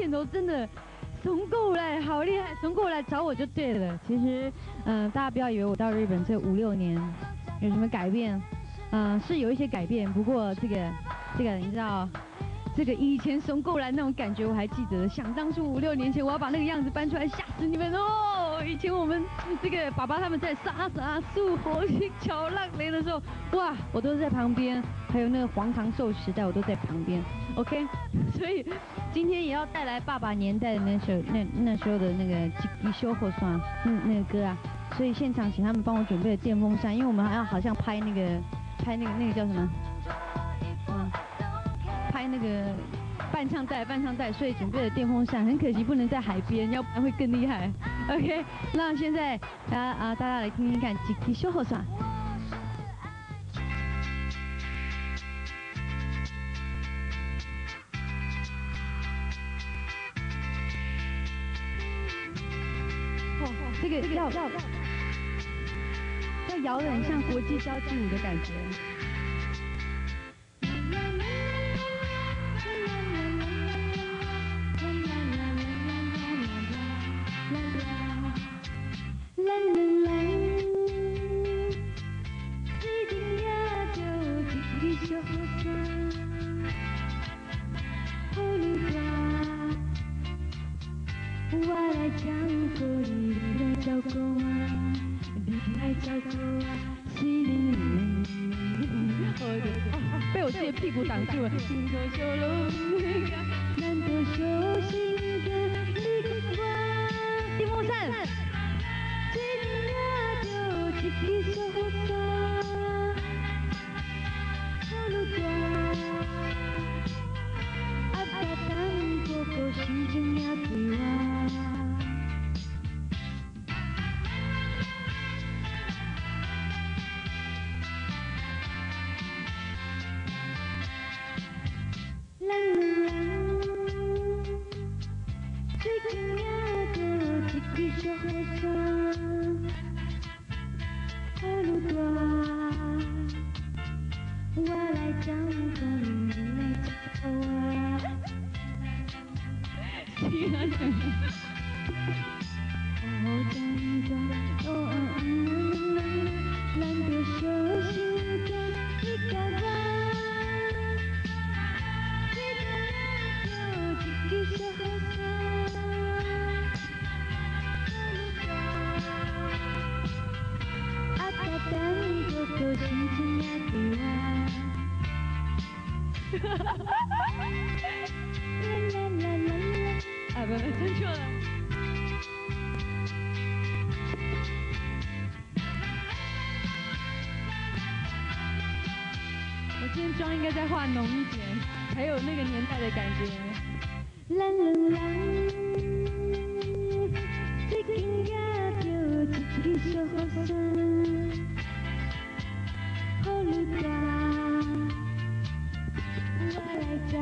片头真的怂过来，好厉害，怂过来找我就对了。其实，大家不要以为我到日本这五六年有什么改变，是有一些改变，不过这个你知道，这个以前怂过来那种感觉我还记得。想当初五六年前，我要把那个样子搬出来吓死你们哦！以前我们这个爸爸他们在沙沙树火桥浪雷的时候，哇，我都是在旁边，还有那个黄长寿时代，我都在旁边。OK，所以今天也要带来爸爸年代的那首那时候的那个《一支小雨伞》那个歌啊。所以现场请他们帮我准备了电风扇，因为我们还要好像拍那个叫什么？拍那个伴唱带，伴唱带，所以准备了电风扇。很可惜不能在海边，要不然会更厉害。OK，那现在大家来听听看《一支小雨伞》。哦，这个要摇得很像国际交际舞的感觉。咱两人最近也著一支小雨伞，雨愈大，我来照顾你，你来照顾我，你来照顾我，虽然被我自己的屁股挡住了。咱著相信着你佮我。电风扇。最近也著一支小雨伞，雨愈大，压甲重薄薄，心情也快活。咱两人最近也著一支小雨伞，雨愈大，我来照顾你，你来照顾我。是啊。雨渐大，哦咱著相信着你佮我。最近也著一支小雨伞，雨愈大，压甲重薄薄，心情也快活。啦啦啦啦啦。啊，不不，唱错了。我今天妆应该再化浓一点，才有那个年代的感觉。咱两人最近也著一支小雨伞，雨愈大，我来照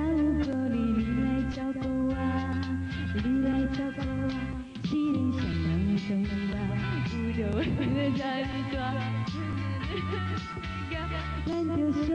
顾你，你来照顾我，你来照顾我，虽然双人双我，有着的才大。咱著相